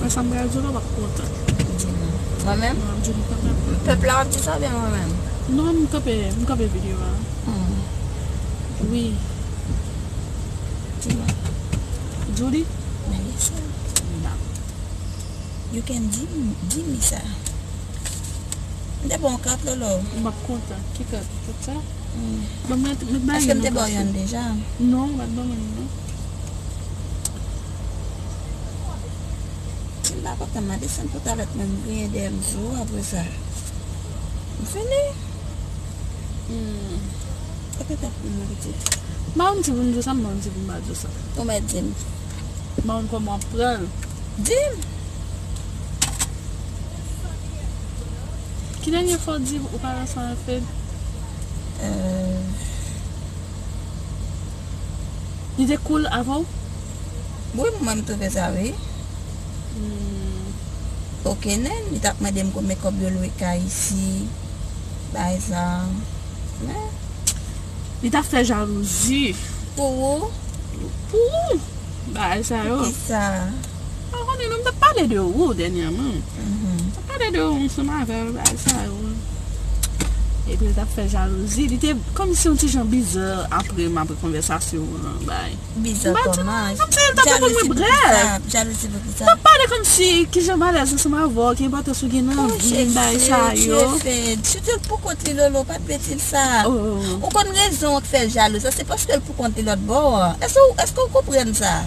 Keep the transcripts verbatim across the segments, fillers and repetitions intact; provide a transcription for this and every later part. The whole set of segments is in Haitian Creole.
Wè sa m pral di w la, w ap kontan. Di non. Mwen menm? Non, m ap di w li kanpe. Pèp la w ap di sa oubyen mwen menm? Non, m kanpe, m kanpe videyo a. Hmm. Wi. Di mwen. Judy? Melissa. Nah. You can di, di mi sa. M te ba w kat, Lolo. M ap kontan. Ki kat? Kat sa? Hmm. Bon, mwen, mwen bay Èske m te yon ba w kat. Yonn deja? Non, ou pa t ban mwen non. Si m pa kontan, m a desann pou talè, men m griyen dèyè m di w apre sa. M fini. Hmm. Kote tèt pou mwen pitit? M pa konn si pou m di w sa, m pa konn si pou m pa di w sa. Ou mèt di m. M pa konn kòman w ap pran l. Di m. Ki dènye fwa w di ou pa ranse avèk Fed? Euh, Li te cool avè w? Wi, mwen m twouve sa, wi. Hmm. Oke, nen, li t ap mande m konbyen kòb yo lwe kay isi, bay sa. Men, Li t ap fè jalouzi. Pou ou? Pou ou? Bagay sa yo. Poukisa? Pa konnen non, m t ap pale de ou dènyèman. M t ap pale de ou ansanm avè l, bagay sa yo. Epi l t ap fè jalouzi. Li te kòmsi yon ti jan biza apre m, apre konvèsasyon an, bay. Biza kòman? Kòmsi l t ap reponn mwen brèf. Jalouzi poukisa? M ap pale kòmsi kijan m alèz ansanm avè w, ki enpòtans ou gen nan vi m, bagay sa yo. Surtout l pou kont li, Lolo, pa t vle di l sa. Ou konn rezon k fè l jalouzi, se paske l pou kont li lòt bò a. Èske w, èske w konprann sa?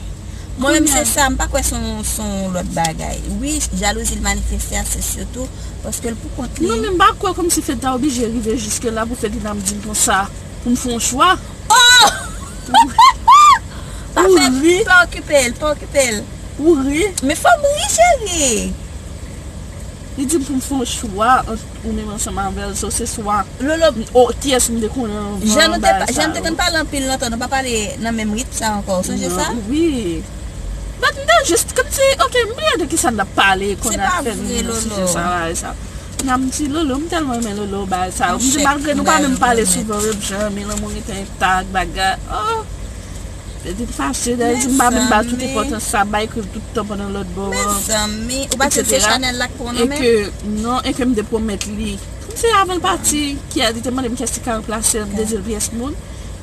Mwen menm se sa, m pa kwè se yon, se yon lòt bagay. Wi, jalouzi l manifeste a, se sitou paske l pou kont li. Non, men m pa kwè kòmsi Fed ta oblije rive jiske la pou Fedina m di l konsa, pou m fè yon chwa. Oh! Pa fè, pa okipe l, pa okipe l. Ou ri? Men fò m ri, cheri. Li di m pou m fè yon chwa ant ou menm ansanm avè l, so se swa Lolo, o, kiyès m te konnen anvan, jan nou te, bagay sa yo. Jan nou te konn pale anpil lontan, nou pa pale nan menm ritm sa ankò, ou sonje sa? Non, wi. But m te jis kòmsi, ok, m bliye de kisa n t ap pale, kounye a fè nou nan sijè sa la e sa. Nan m di Lolo, m tèlman renmen Lolo, bagay sa yo. M di malgre nou pa menm pale souvan, menm jan, men lanmou rete entak, bagay. Oh! Li fache, li di m pa menm ba l tout enpòtans sa, bay ekri l tout tan pandan lòt bò an, mezanmi, ou pa di m se Chanèl la k pran nan men? E ke, non, e ke m te pwomèt li. Kòmsi avan l pati, ki a, li te mande m kiyès ki ka ranplase l, m te di l pyès moun,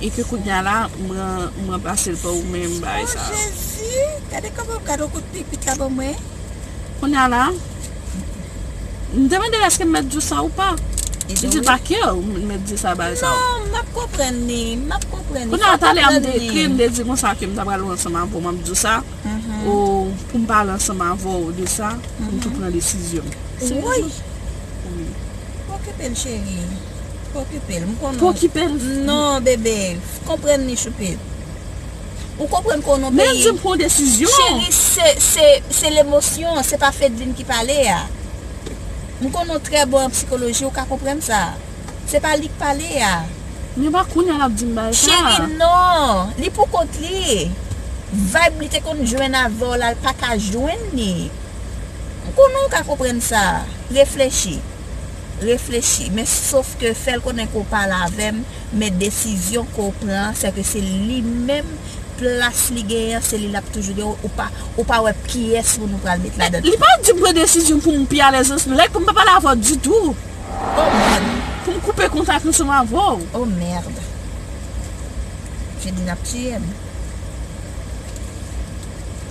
e ke kounye a la, m ran-, m ranplase l pa ou menm, bagay sa. Oh, Jezi, gade kòman, gade yon kout pipit la ban mwen. Kounye a la, m te mande l èske m mèt di w sa ou pa. Li di l pa kè w, m mèt di sa, bagay sa. Non, m ap konprann li, m ap konprann li. Kounye a talè a m te ekri, m te di konsa ke m ta pral ansanm avè w, m ap di w sa. Ou pou m pale ansanm avè w de sa, pou m tou pran desizyon m. Woy! Wi. Pa okipe l, cheri. Pa okipe l. M konnen. Pa okipe l? Non, bebe. Konprann li, choupit. Ou konprann ke w nan peyi. Men di m pran desizyon. Cheri, se, se, se lemosyon, se pa Fedline ki pale a. M konnen w trè bon an sikoloji, ou ka konprann sa. Se pa li k pale a. Men pa kounye a l ap di m bagay sa. Cheri, non. Li pou kont li. Vibe li te konn jwenn avè w la, l pa ka jwenn li. M konnen w ka konprann sa. Reflechi. Reflechi. Men sof ke fè l konnen ke w pale avè m, men desizyon ke w pran an, se ke se li menm, plas li genyen an, se li l ap toujou genyen. Ou pa, ou pa wè kiyès moun ou pral met ladan l. Li pa di m pran desizyon pou m pi alèz ansanm. Like pou m pa pale avè w ditou. Oh, mèd. Pou m koupe kontak ansanm avè w. Oh, mèd. Fedline ap tiye m.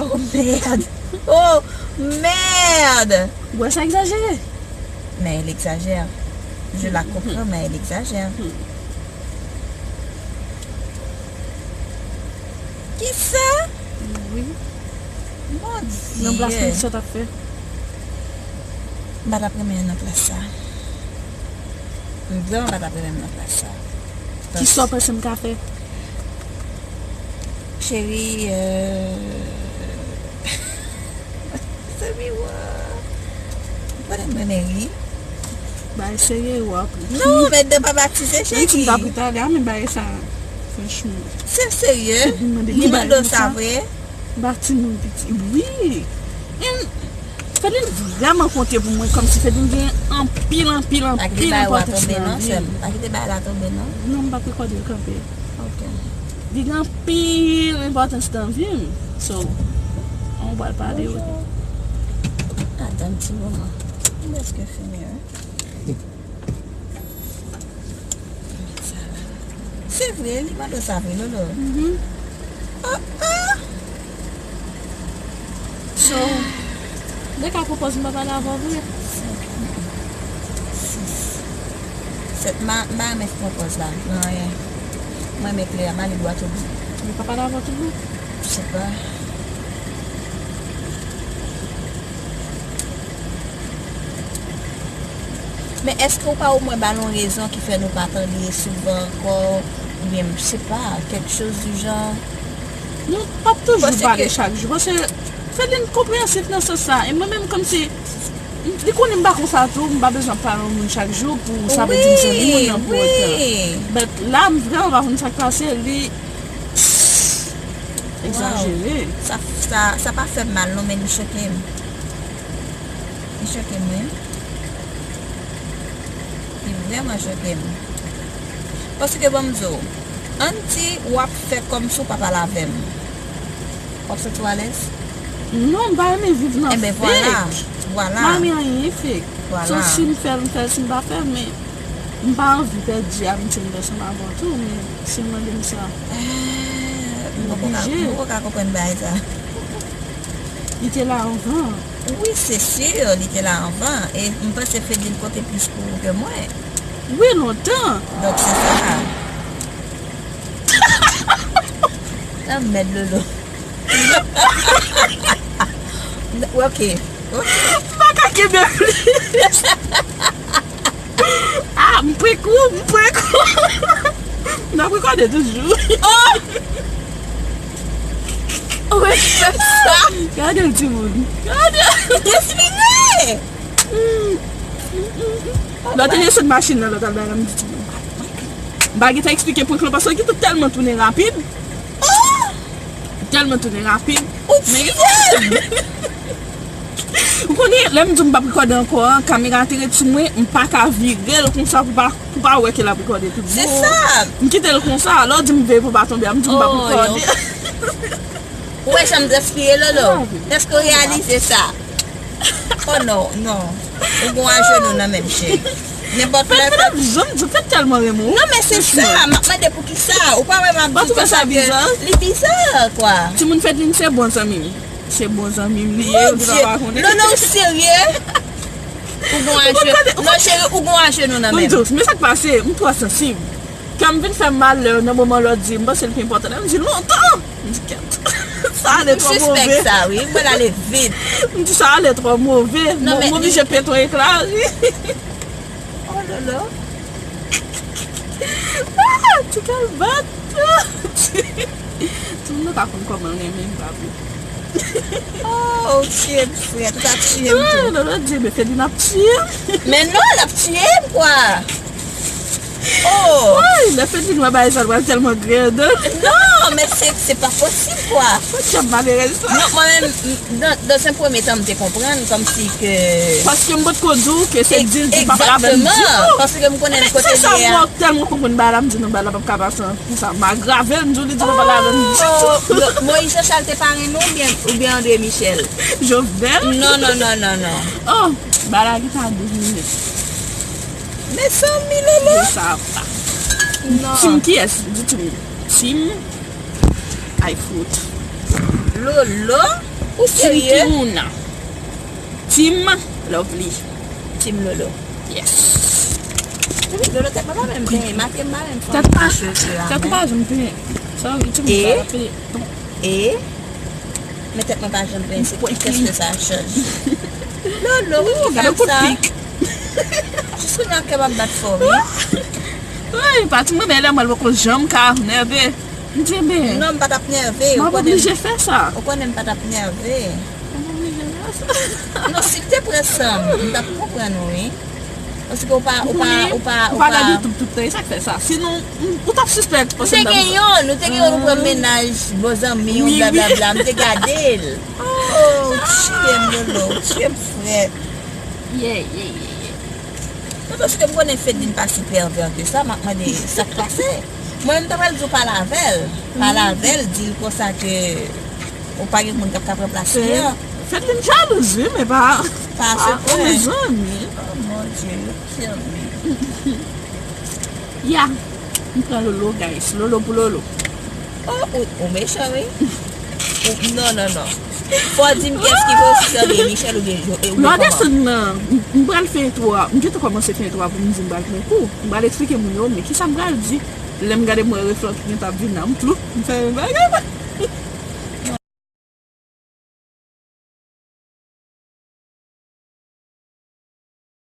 Oh, mèd. Oh, mèd. Ou wè sa egzajere? Mais elle exagère. Je la comprends, mais elle exagère. Kisa? Wi. Mon Dye. Nan plas mwen, sa w t ap fè? M pa t ap renmen nan plas sa. M vrèman pa t ap renmen nan plas sa. Kisa w panse m ka fè? Cheri, euh, Semi wa. Ou konnen m renmen ri. Bay serye w ap ri. Non, men dan pa batize, cheri. Li di m t ap ri talè a, men bagay sa, franchman. Se serye? Li mande w sa vre? Ba timoun piti. Wi. Fedline vrèman konte pou mwen, kòmsi Fedline gen anpil, anpil, anpil enpòtans nan vi m. Pa kite bagay la tonbe, non. Non, m p ap rekòde l kanpe. Ok. Li gen anpil enpòtans nan vi m. So, an w pral pale, wi. Bonjou. Atann ti moman. M prèske fini, wi. Se vre, li mande w sa vre, Lolo. Mhm. Oh, oh. So, de ka pran pòz m pa pale avè w vre? Sis. Sèt, m pa, m pa renmen pran pòz la nan anyen. Mwen renmen klè, m ale dwat o bi. Li pa pale avè w tout bon? Je sais pas. Men èske w pa omwen ba l yon rezon ki fè nou pa tande souvan ankò? Oubyen, je sais pas, quelque chose du genre? Nou p ap toujou pale chak jou, paske Fedline konpreyansif nan sans sa. E mwen menm, kòmsi, li konnen m pa konsa tou, m pa bezwen ap pale yon moun chak jou pou sa vle di m zanmi moun nan pou otan. But la, m vrèman pa konn sa k pase, li egzajere. Sa, sa, sa pa fè m mal non, men li choke m. Li choke m, wi. Li vrèman choke m. Paske, ban m di w, Ann di w ap fè kòmsi w pa pale avè m. W ap santi w alèz? Non, m pa renmen viv nan fake. Enben, vwala, vwala. M pa renmen anyen fake. Vwala. So, si m fè l, m fè l, si m pa fè l, men m pa anvi pèdi amiti m t ansanm avè w tou, men si m mande m sa, m oblije. Mwen poko ka konprann bagay sa. Li te la anvan. Wi, se si, li te la anvan. E m panse Fedline konte plis pou ou ke mwen. Wi, lontan. Donk, se sa. Nan mèd, Lolo. Ok, ok. M pa ka kenbe plis. Ah, m pran kou, m pran kou. N ap rekòde toujou. Oh! Ou wè fè sa? Gade l, timoun. Gade l. Respire! Lè w te desann machin nan, lè w t al bay la, m di timoun. M pa gentan eksplike prank lan paske li te tèlman tounen rapid. Tèlman tounen rapid. Ou konnen, lè m di w m p ap rekòde ankò an, kamera te ret sou mwen, m pa ka vire l konsa pou pa, pou pa wè ke l ap rekòde tout bon. Se sa. M kite l konsa, lè w di m veye pou pa tonbe a, m di m p ap rekòde. Ou wè jan m transpire, Lolo? Èske w reyalize sa? Oh non, non. Ou gon ajenou nan men m, cheri. Nenpòt lè. Fèt, fèt, janm di, fèt tèlman renmen w. Non, men se sa, m ap mande poukisa. Ou pa wè m ap di konsa ke li biza, kwa. Timoun, Fedline se bon zanmi m. Se bon zanmi m li ye, ou pa konnen. Lolo, ou serye? Ou gon ajenou. Non, cheri, ou gon ajenou nan men m. Men sa k pase, m twò sansib. Kè m vin fè m mal lè nan moman lè w di, m panse l pi enpòtan. Lè m di lontan. M di kèt. Sa ale twò move. M sispèk sa, wi. M wè l ale vit. M di sa ale twò move. M oblije pete yon ekla ri. Oh, Lolo. Ah, ti kè l bat. Timoun nan pa konn kòman l renmen m, pa vre. Oh, ok, m frèt, ou t ap tiye m tou. Lolo di, men Fedline ap tiye m. Men non, l ap tiye m, kwa. Oh! Woy, lè Fedline wè bagay sa, l pral tèlman grèd. Non, men se, se pa posib, kwa. Fò dyab malerèz sa. Non, mwen menm, m, dan, dan se premye tan m te konprann, kòmsi ke. Paske m potko di w ke se di l di papa l avè m ditou. Egzakteman, paske m konnen l kote li ye a. Se sa, mwen tèlman konprann bagay la, m di non, bagay la p ap ka pase an. Konsa, m agrave l, m di w li di papa l avè m ditou. Oh, Moïse Jean Charles te parenn ou oubyen, oubyen André Michel? Jovenel? Non, non, non, non, non. Oh, bagay la gentan a douz minit. Mezanmi, Lolo. Sa va. Non. Team kiyès? Di team. Team iFruit. Lolo? Ou serye? Team Kiuna. Team Lovely. Team Lolo. Yes. Lolo, tèt mwen pa menm benyen, make m pa menm fè. Tèt pa, tèt pa janm benyen. Sa, team sa, la, bon. E? Men tèt mwen pa janm benyen, se ki kès ke sa chanje. Lolo, ki fè sa? Jis kounye a kè m ap bat fò, wi. Wi, pati mwen, men lè mwen poko janm ka nève. M di, men. Non, m pa t ap nève. M ap oblije fè sa. Ou konnen m pa t ap nève. M ap oblije fè sa. Non, si l te pran san m, m t ap konprann ou, wi. Paske ou pa, ou pa, ou pa, ou pa gade YouTube tout tan, e sa k fè sa. Sinon, m, ou t ap sispèk paske m t ap. Nou te gen yon, nou te gen yon, nou pran mennaj, bon zanmi, yon blablabla, m te gade l. Oh, ou tiye m, Lolo, ou tiye m, frè. Yeah, yeah, yeah, yeah. Non, paske m konnen Fedline pa si pèvè ke sa, m ap mande sa k pase. Mwen, m ta pral di w pale avè l. Pale avè l, di l konsa ke ou pa gen moun k ap ka pran plas li an. Fedline jalouz, wi, men pa, pa se pwen. Mezanmi. Oh, mon Dieu, you kill me. Ya, m pran Lolo, guys. Lolo pou Lolo. Oh, ou, ou mechan, wi. Ou, non, non, non. Fò w di m kiyès ki pi osi sèvi, Michel oubyen Jo-, e, oubyen kòman? Lè w desann nan, m, m pral fè entwo a. M gentan kòmanse fè entwo a pou m di m pral pran kou. M pral eksplike moun yo, men kisa m pral di. Lè m gade m wè reflè ki gentan ap vin nan, m flou. M fè yon bagay.